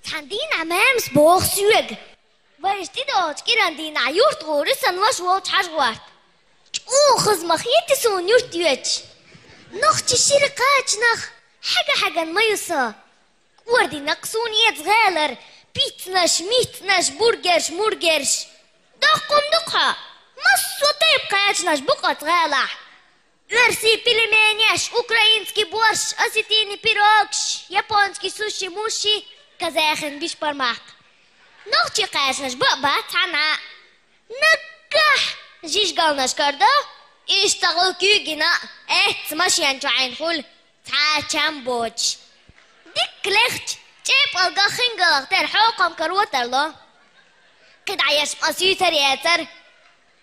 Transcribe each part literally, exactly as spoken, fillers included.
Цхьан дийнахь мамас боху соьга: «Вайша тӀедогӀучу кӀиран дийнахь юрт гӀур ю сан ваша волчу хьажа гӀорта. ЧӀогӀа хаза ма хета суна юрт йоьдуш. Нохчийн шира кхачанах хьаьга-хьаьгна ма ю со. КӀордийна-кх суна иза гӀалара: пиццанаш, миццанаш, бургерш, мургерш. Доккха хӀума ду-кх хьо. Массо а тайпа кхачанаш бу-кх оцу гӀалахь: оьрсийн пельменеш, украинский борщ, осетинский пирогаш, японский суши-муши, казахийн бешбармак. Нохчийн кхачанаш бан а бац цхьанна. Наггахь жижигалнаш карадо, иштта гӀуллакх йигина, эцца машен чу Ӏийна хуьлу, цхьа а чам боцуш. Дикка лехча, чӀепалгах, хингалгах тера хьокхам каро тарло. КхидӀа ерш ма суьйцур яцара.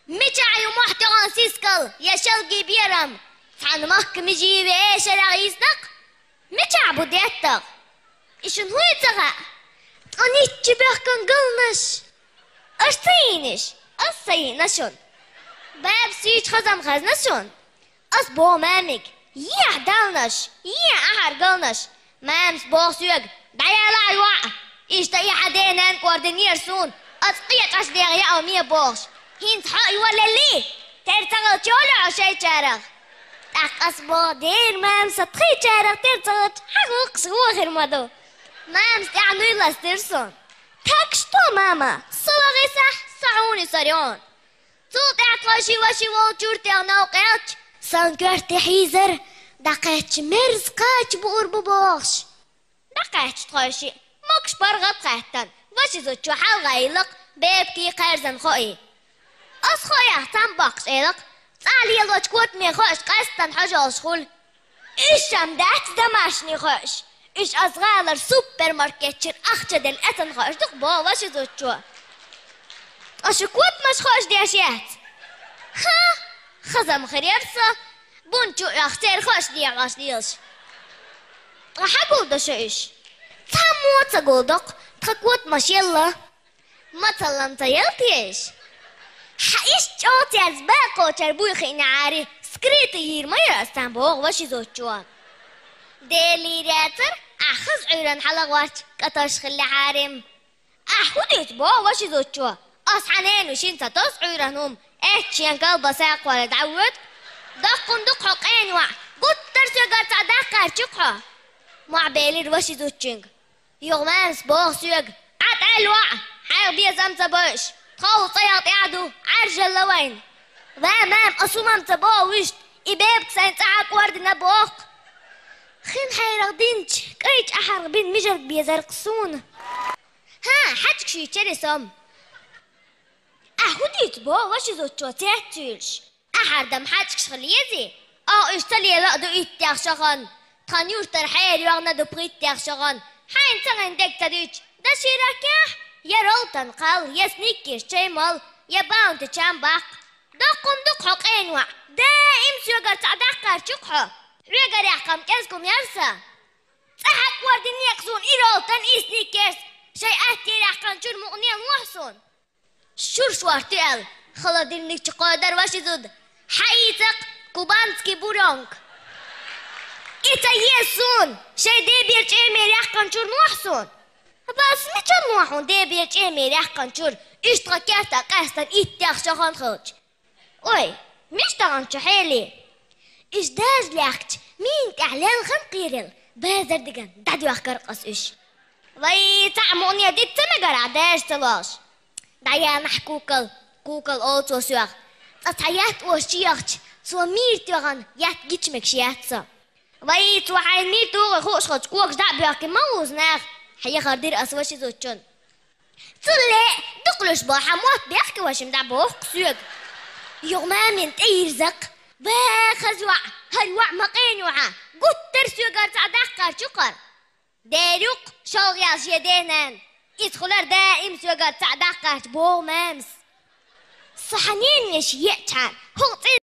Мичахь ю мохь тоьхна сискал я шалги берам? Цхьана махка мижий вешарах йисна-кх. Мичахь бу деттагӀ? И шуна хӀун ю ца хаьа? Ткъа нитча бехкан галнаш. Аша ца йийна иш? Ас ца йийна шуна. Баьб суьйчу хазам хезна шуна. Ас боху мамиг: «Ехьа далнаш, ехьа ахьар галнаш». Мамас боху соьга: «ДӀаяла, йоӀ! Иштта и хьан ден-ненан кӀордийнера суна, ас къечӀаш дегӀ яа ме бохуш. ХӀинца хьо а йолаллий, тера ца хилча йолу хьо шайчарах». ТӀаккха ас боху: «Дера, мама, сан тхайчарах тера ца хилча, хьан гӀуллакхаш вохур ма ду». Мамас тӀаьхьа нуй ластира суна. «Так что, мама, со вахийсахь, со хьуна ю сарьон». Цул тӀаьхьа тхойшиъ ваша волчу юьртах новкъа яьлча, сан коьрте хьийзара, дӀакхаьчча, мерза кхача буур бу бохуш. ДӀакхаьчча тхойшиъ, могуш паргӀат а хаьттина, ваша зудчо хьалха йиллина-кх бепиг кхаьрзина хоий. Ас хоях цхьаьна боккхуш элира-кх: «ЦӀахь лелочу котаман хоаш къаьсттина хьожуш хуьлу». Уьш-м дац домашний хоаш. Уьш ас гӀалара супермаркет чуьра ахча делла эцна хоаш ду-кх, боху ваша зудчо. Ткъа шун котамаш хоаш деш яц? Ха! Хаза ма хир яра со, бун чу оьхуш церан хоаш дехьош лелаш. Ткъа хьан гулдо шу уьш? Цхьаммо а ца гулдо-кх, тхан котамаш елла. Мацалла-м ца елла те иш? Хьан иштта чӀогӀа цаьрца баккхочара буй хиънехьара, скрытый йийр ма яра ас цхьаьна, боху ваша зудчо. Дела йийр яцара, ахь хаза Ӏуьйранна хьалагӀорч катош хиллехьара-м. Ахь хӀун дуьйцу, боху ваша зудчо? Ас хьан ненан шина ца тосу Ӏуьйранна хӀума, эццахь шен колбаса кхолла дӀавоьду. Доккха хӀума ду-кх хьо, къена йоӀ, гуттар а соьгара цхьаъ даккха гӀерташ ю-кх хьо. Мохь белира ваша зудчуьнга. Юха мамас боху соьга: «Ӏа тӀаьлла ваӀа, хьайх безам ца бойуш, тхов цӀа яха тӀехь ду, Ӏаьржалла вайна». «Ва мама, ас хӀумам ца боху вуьшта, и бепиг сайн цӀахь кӀордина боху-кх». Хин хьерах динчу кӀайчу ахьарх бина мижарг безара-кх суна. ХӀан, хьаьжкӀаш йичара и сом. Ахь хӀун дуьйцу, боху ваша зудчо цецвуьйлуш? Ахьар дан хьаьжкӀаш хила езий? Оха уьш ца лела а ду иттех шо хан. Тхан юьртара хьера йоьгӀна ду пхиттех шо хан. Хьайна ца гӀина дерг ца дуьйцуш, дашийраккхехь, я роллтон кхалла, я сникерс чай молла, я баунти чам баккха. Доккха хӀума ду-кх хьо, къена ваӀа. Даим соьгара цхьаъ даккха гӀерташ ю-кх хьо. Хьоьгара яьккхина кӀезиг хӀума яра сан. ЦӀахь кӀордина-кх суна и роллтон, и сникерс. Шайн аттера яьккхина чуьра мукъане а лохьа суна. Шура шорта ю аьлла, холодильник чу кхойдара ваша зуда. Хьаийца-кх кубанский бурёнка. И ца еза суна, шайн дебера чӀемера яьккхина чуьра лохьа суна. Ва, ас мичара лохьа хьуна дебера чӀемера яьккхина чуьра, иштта тхан кертахь къаьстина иттех шо хан хилча? Ой, мича даханчу хьели? Уьш дажа лаьхкачу мина тӀехь лелхина кхерал, базар диган дӀадоьхкара-кх ас уьш. Вай, цхьаъ мукъане дита ца мегара ахь дажа ца лош? ДӀаяьллахь кукал, кукал олу цо соьга. Цкъа цхьа ятта оша чу яхча, цо мийра тоьхна ятта гича мегаш яц со. Вай, цо хьайна мийра тухий хууш хилча, когаш дӀа а боьхкий ма вузу наха, хьехар дира ас ваша зудчунна. Цулле, дукха луьйш бо хьан мотт бехке, ваша-м, дӀабоху-кх соьга. Юха мамина тӀе йирза-кх. Ва, хаза йоӀ, хӀара йоӀ ма къена ю хьан, гуттар а соьгара цхьаъ даккха гӀерташ ю-кх хӀара. Дера ю-кх шолгӀа яьлла шен ден-нана. Иза хуьлура даим соьгара цхьаъ даккха гӀерташ, боху мамас. Со хьан ненан вешин еъчхьана, хӀокху цӀе